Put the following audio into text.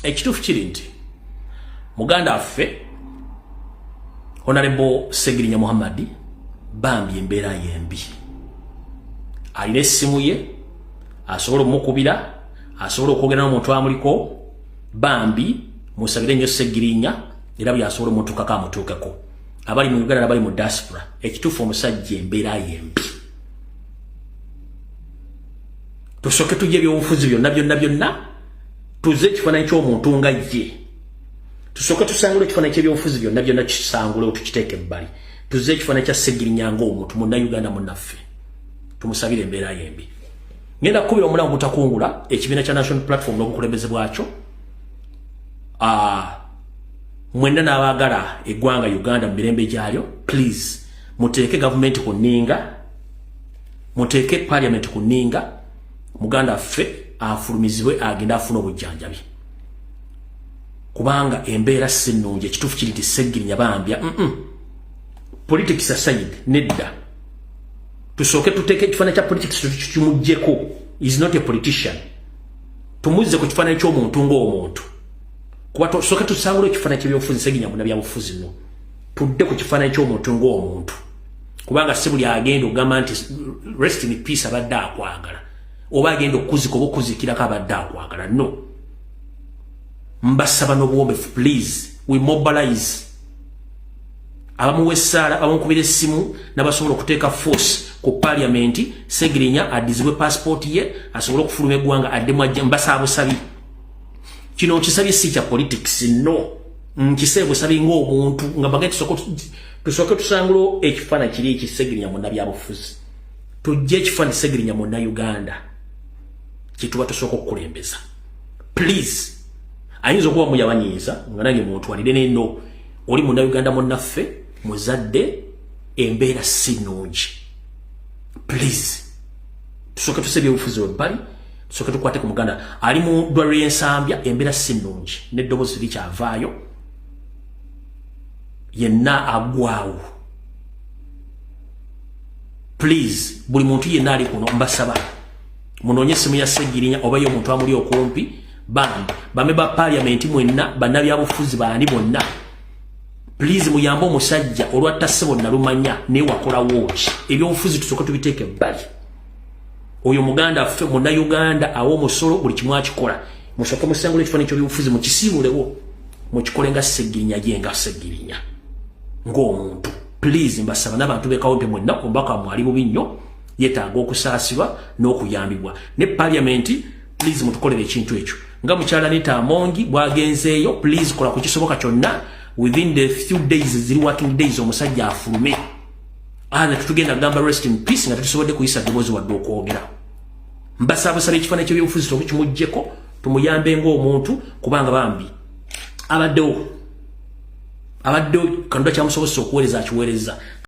Ekituufu kiri nti muganda waffe Honorable Segirinya Muhammad bambi embeera yembi. Alina essimu ye, asobola omukubira, asobola okwogera n'omuntu amuliko. Bambi musabire nnyo Segirinya, era byasobola omutuukako amutuukeko, abali mu Uganda nabali mu diaspora. Ekituufu, omusajja embeera yembi. Tusooke tujje ebyobufuzi byonna byonna byonna, tuze ekifaananyi ky'omuntu nga ye. Tusooke tusangule ekifaananyi ky'ebyobufuzi byonna byonna, kisangulewo, tukiteeke ebbali, tuze ekifaananyi kya Segirinya ng'omuntu Munnayuganda munnaffe. Tumusabire embeera yembi. Ngenda kukubira omulango gutakungula ekibiina kya National Platform n'obukulembeze bwakyo, mwenna n'abaagala eggwanga Uganda mu mirembe gyalyo. Please, muteeke gavumenti ku nninga, muteeke parliament ku nninga, muganda waffe afulumizibwe agende afune obujjanjabi, kubanga embeera si nnungi. Ekituufu kiri nti Segirinya bambya Politics aside, nedda, tusooke tuteeke ekifaananyi kya politics tukimuggyeko. Is not a politician. Tumuzze ku kifaananyi ky'omuntu ng'omuntu, kuba tusooke tusangule ekifaananyi ky'ebyobufuzi. Segirinya munnabyabufuzi? No, tudde ku kifaananyi ky'omuntu ng'omuntu, kubanga si buli agenda ogamba nti "Rest in peace" abadde akwagala, oba agenda okuzika oba okuzikirako abadde akwagala. No, mbasaba n'obuwombefu, please, we mobilize abamuwa essaala, abamukubira essimu, n'abasobola okuteeka force ku parliament, Segirinya addizibwe passport ye asobole okufuluma eggwanga addemu ajja. Mbasaba busabi, kino nkisabye si kya politics. No, nkisebe busabi ng'omuntu nga bagende tusooke tusangule ekifaananyi kiri ekisegirinya munnabyabufuzi, tujje ekifaananyi Segirinya Munnayuganda kyetuba tusooka okukulembeza. Please, ayinza okuba muyabanyiiza nga nange muntwalire neno, oli Munnayuganda munnaffe, muzadde, embeera si nnungi. Please, tusooke tuse ebyobufuzi webbali, tusooke tukwate ku muganda ali mu ddwaliro y'Ensambya. Embeera si nnungi, n'eddoboozi likyavaayo, yenna agwawo. Please, buli muntu yenna ali kuno, mbasaba munoonye essimu ya Segirinya oba ye omuntu amuli okumpi. Bambi, bame ba parliament mwenna, bannabyabufuzi baani bonna, please muyambe omusajja olwatta ssebo nalumanya naye wakolawo ki. Ebyobufuzi tusooke tubiteeke ebbali. Oyo muganda affe, Munnayuganda, awa omusolo, buli kimu akikola. Musooke musengula ekifaananyi ky'ebyobufuzi, mukisiibulewo, mukikole nga Segirinya ye, nga Segirinya ng'omuntu. Please, mbasaba n'abantu b'e Kawempe mwenna, omubaka mwali bubi nnyo, yeetaaga okusaasirwa n'okuyambibwa ne parliament. Please, mutukolere ekintu ekyo. Nga mukyala Anita Amongi bwagenzeeyo, please kola ku kisoboka kyonna within the few days, ziri working days, omusajja afulume. Ana tetugenda kugamba "Rest in peace" nga tetusobodde kuyisa ddoboozi wadde okwogera. Mbasabasaba ekifaananyi ky'ebyobufuzi tokimuggyeko, tumuyambe ng'omuntu, kubanga bambi abaddewo, abaddewo. Katonda kyamusobozesa okuweereza, akiweereza.